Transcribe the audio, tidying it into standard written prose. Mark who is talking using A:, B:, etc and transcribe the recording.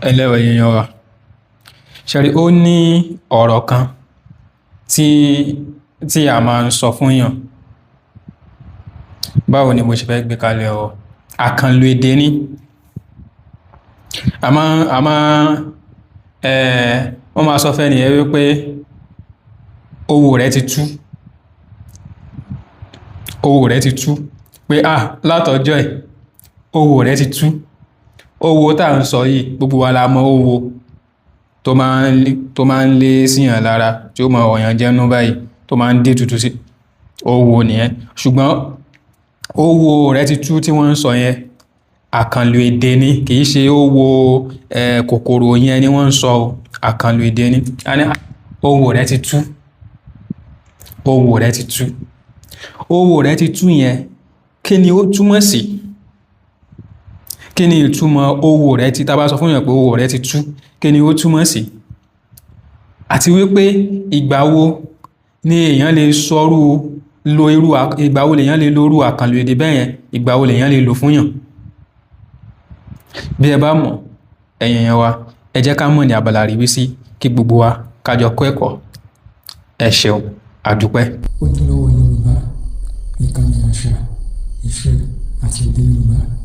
A: Ẹlẹ́wọ̀ èèyàn wa ṣẹ̀rí, ó ní ọ̀rọ̀ kan tí a máa ń sọ fún yàn. Báwo ni mo ṣe fẹ́ gbé kalẹ̀ ọ? Àkànlò èdè ni. A máa wọ́n máa sọ fẹ́ni yẹn wípé owó rẹ̀ ti tú, owó rẹ̀ ti tú, pé ah, látọjọ́ ẹ̀ owó rẹ̀ ti tú. Owó tá à ń sọ yìí, gbogbo wa la mọ̀ owó tó máa ń lé síyàn lára, tí ó máa wọ̀yàn jẹ́nú báyìí, tó máa ń dé tutù sí owó nìyẹn. Ṣùgbọ́n owó rẹ̀ ti tú tí wọ́n ń sọ yẹn, àkànlò èdè ni, kì í ṣe owó kòkòrò yẹn ni wọ́n ń sọ o. Àkànlò èdè ni. A ní owó rẹ̀ ti tú, owó rẹ̀ ti tú, owó rẹ̀ ti tú yẹn, kí ni ó túmọ̀ sí? Kí ni ìtumọ̀ owó rẹ̀ ti tá bá sọ fún yàn pé owó rẹ̀ ti tú, kí ni ó túmọ̀ sí? Àti wípé ìgbà wo ni èèyàn lè sọrú lo irú, ìgbà wo lèèyàn lè lo irú àkànlò èdè bẹ́ẹ̀ yẹn? Ìgbà wo lèèyàn lè lò fún yàn? Bí ẹ bá mọ̀, ẹ̀yin èèyàn wa, ẹ jẹ́ ká mọ̀ ní abala àríwísí, kí gbogbo wa ká jọ kọ́ ẹ̀kọ́. Ẹ ṣeun, àdúpẹ́.
B: Ojúlówó Yorùbá, ìkànnì àṣà, ìṣe àti èdè Yorùbá.